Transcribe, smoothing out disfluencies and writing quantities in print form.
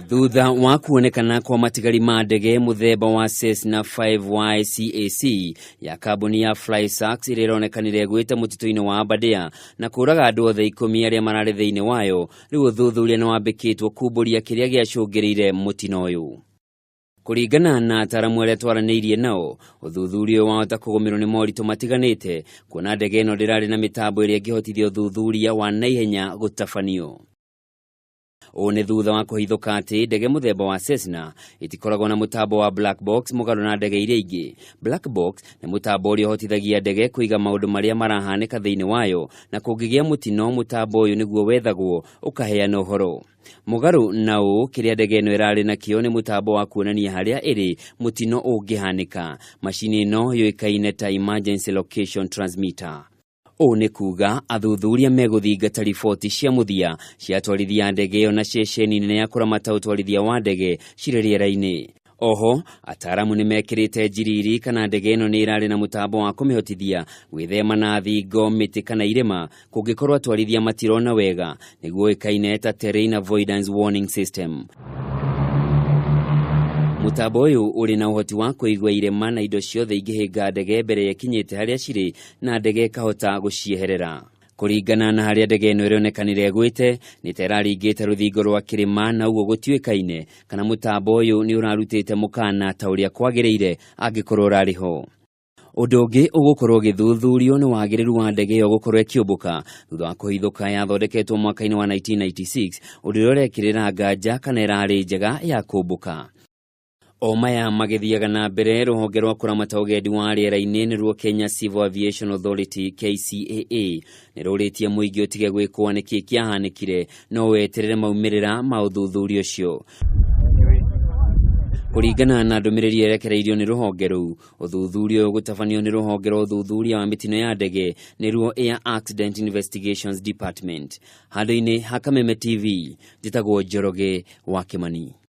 Thutha wa kuonekana kwa matigari ma ndege mũthemba wa Cessna 5Y CAC ya kambuni ya FlySax ĩrĩa ĩronekanire ĩgwĩte mũtitũ-inĩ wa Aberdare na kũraga andũ othe 10 arĩa mararĩ thĩinĩ wayo, rĩu ũthuthuria nĩ wambĩkĩtwo kumbũria kĩrĩa gĩacũngĩrĩire mũtino ũyũ. Kũringana na ataaramu arĩa twaranĩirie nao, ũthuthuria ũyũ wahota kũgũmĩrwo nĩ moritũ matiganĩte, kuona ndege ĩno ndĩrarĩ na mĩtambo ĩrĩa ĩngĩhotithia ũthuthuria wa naihenya gũtabanio. Ũũ nĩ thutha wa kũhithũka atĩ ndege mũthemba wa Cessna itikoragwo na mũtambo wa black box mũgarũ na ndege iria ingĩ. Black box nĩ mũtambo ũrĩa ũhotithagia ndege kũiga maũndũ marĩa marahanĩka thĩinĩ wayo, na kũngĩgĩa mũtino mũtambo ũyũ nĩguo wethagwo ũkaheana ũhoro. Mũgarũ na ũũ, kĩrĩa ndege ĩno ĩrarĩ nakĩo nĩ mũtambo wa kuonania harĩa ĩrĩ mũtino ũngĩhanĩka. Macini ĩno yũĩkaine ta Emergency Location Transmitter. Ũũ nĩ kuga athuthuria megũthingata riboti cia mũthia cia atwarithia ndege ĩyo na ceceni nene ya kũramata ũtwarithia wa ndege cirĩ rĩera-inĩ. Oho, ataaramu nĩ mekĩrĩte njiriri kana ndege ĩno nĩ ĩrarĩ na mũtambo wa kũmĩhotithia gwĩthema na thingo, mĩtĩ kana irĩma kũngĩkorwo atwarithia matirona wega, nĩguo ũĩkaine ta Terrain Avoidance Warning System. Mũtambo ũyũ ũrĩ na ũhoti wa kũigua irĩma na indo ciothe ingĩhĩnga ndege mbere ĩkinyĩte harĩa cirĩ na ndege ĩkahota gũcieherera. Kũringana na harĩa ndege ĩno ĩronekanire ĩgwĩte, nĩ ta ĩraringĩte rũthingo rwa kĩrĩma na ũguo gũtiũĩkaine kana mũtambo ũyũ nĩ ũrarutĩte mũkana ta ũrĩa kwagĩrĩire angĩkorwo ũrarĩ ho. Ũndũ ũngĩ ũgũkorwo ũgĩthuthurio nĩ wagĩrĩru wa ndege ĩyo gũkorwo ĩkĩũmbũka thutha wa kũhithũka yathondeketwo mwaka-inĩ wa 1996, ũndũ ũrĩa ũrekĩrĩra nganja kana ĩrarĩ njega ya kũmbũka. O maya magĩthiaga na mbere, rũhonge rwa kũramata ũgendi wa rĩera-inĩ nĩruo Kenya Civil Aviation Authority KCAA nĩ rũrĩtie mũingĩ ũtige gwĩkwo nĩkĩ kĩahanĩkire no weterere maumĩrĩra ma ũthuthuria ũcio. Kũringana na ndũmĩrĩri ĩrekereirio nĩ rũhonge rũu, ũthuthuria ũyũ ũgũtabanio nĩ rũhonge rwa ũthuthuria wa mĩtino ya ndege nĩruo Air Accident Investigations Department. Handũ-inĩ ha Kameme TV, njĩtagwo Njoroge wa Kĩmani.